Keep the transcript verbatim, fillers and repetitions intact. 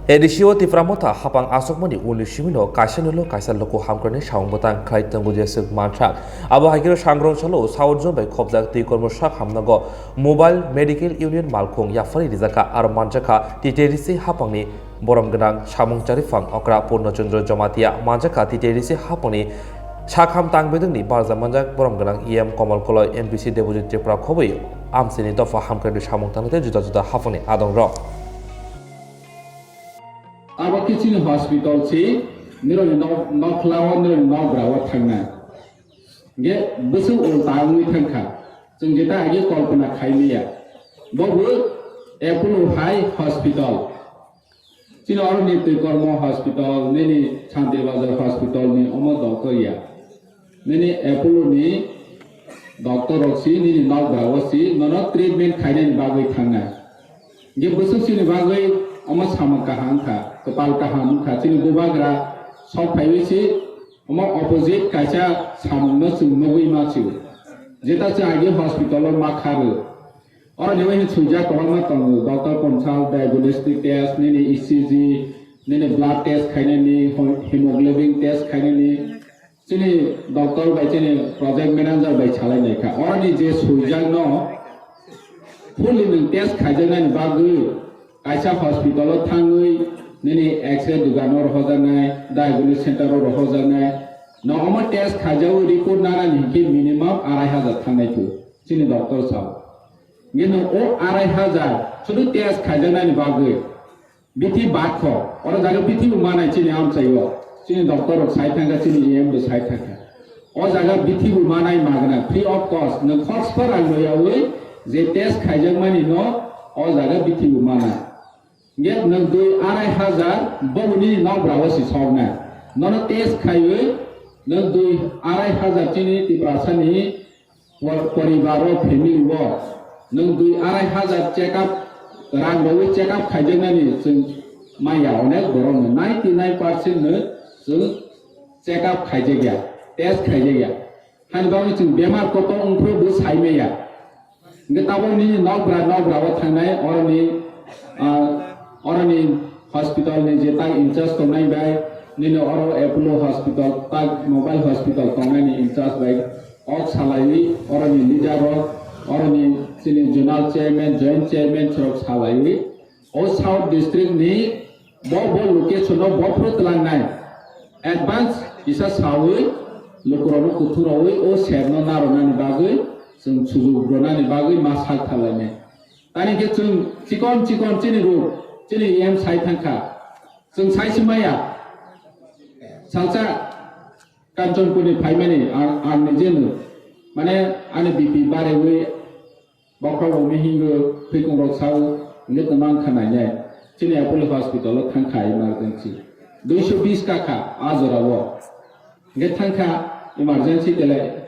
A D C o Tipra Motha hapang aswkmani ulni simino kaisa nulo kaisa luku hamkrai samung bwtang khlai tongo jeswk manthak. Abo hai kheno sangrong salo South Zone bai khopjak twi kormo sak hamnago Mobile Medical Union malkhung yaphari rijakha aro manjakha T T D C hapangni borom gwnang samung chariphang okra Purno Chandra Jamatia manjakha T T D C hapangni sakham tangbedwngni barja manjak borom gwnang E M Komal Koloi, M P C Debojit Tripura khobwi amchini dopha hamkrai samung tangnai tei juda juda hapangni adongrok. Abo khe chini hospital si nironi nok, nokhlao nironi nokbrao thangnai. Hingke bwswk ulta wngwi thangkha. Chwng jeta agi kolpona khaimaya. Bobo Apollo hai hospital. Chini oro ni Twikormo hospital, nini Shanti Bazar hospital ni omo doctor ya. Nini Apollo ni doctor rok si, nini nokbrao si, nono treatment khainani bagwi thangnai. Hingke bwswk chini bagwi omo samung kaham wngkha, kwpal kaham wngkha. Chini bubagra sok phaiwi si omo opposite kaisa samungno chwng nugwi ma sio. Jeta chwng agi hospital o ma kharwi. Oro ni wahi swijak kwbangma tongo, doctor consult, diagnostic test, nini E C G, nini blood test khainani, ho-, hemoglobin test khainani. Chini doctor bai chini project manager bai salai nai kha. Oro ni je swijak no fully nwng test khaijaknani bagwi kaisa hospital o thangwi nini X-ray dugan o rohojaknai, diagnosis center o rohojaknai. No omo test khaijago report nanani hinkhe minimum arai hajar thangnai thu chini doctor sao. Nini o arai hajar sudu test khaijaknani bagwi bithi bakho, oro jaga bithi bo manai chini amchaio. Chini doctor rok sai thangkha, chini E M bo sai thangkha. O jaga bithi bo manai magna, free of cost. Nwng khoroksa rang loyawi je test khaijakmani no o jaga bithi bo manai. Nge nwng dui arai hajar boboni nokbrao si soknai. Nono test khaiwi nwng dui arai hajar chini Tiprasani Por-, poribar o, family o nwng dui arai hajar check up, rang rwi check up khaijaknani chwng maya, onek borok no ninety nine percent no chwng check up khaijakya, test khaijakya. Hani bagwi chwng bemar kotor wngphru bo sai maya. Hingke tabok nini nokbra, nokbra o thangnai, oroni, ah, oroni hospital ni je tak in charge tongnai bai, nini oro Apollo hospital, tak mobile hospital tongnai ni in charge bai, ok salaiwi, oroni leader rok, oroni chini zonal chairman, joint chairman rok salaiwi, o South district ni bo, bo location o bo phuru twlangnai advance kisa sawi lukurokno kuthuk rawi o serno narwknani bagwi chwng sujuk rwnani bagwi ma sak thalainai. Tani khe chwng chikon chikon chini ruk chini E M sai thangkha. Chwng sai si maya. Salsa Kanchanpurni phaimani ang, ang nijeno mane ani B P barewi bokhorok rokni hingo thwikongrok sao hingke tongma wngkha nainai. Chini Apollo hospital o thangkha emergency. Duiso bis kakha a jora o. Hingke thangkha emergency tele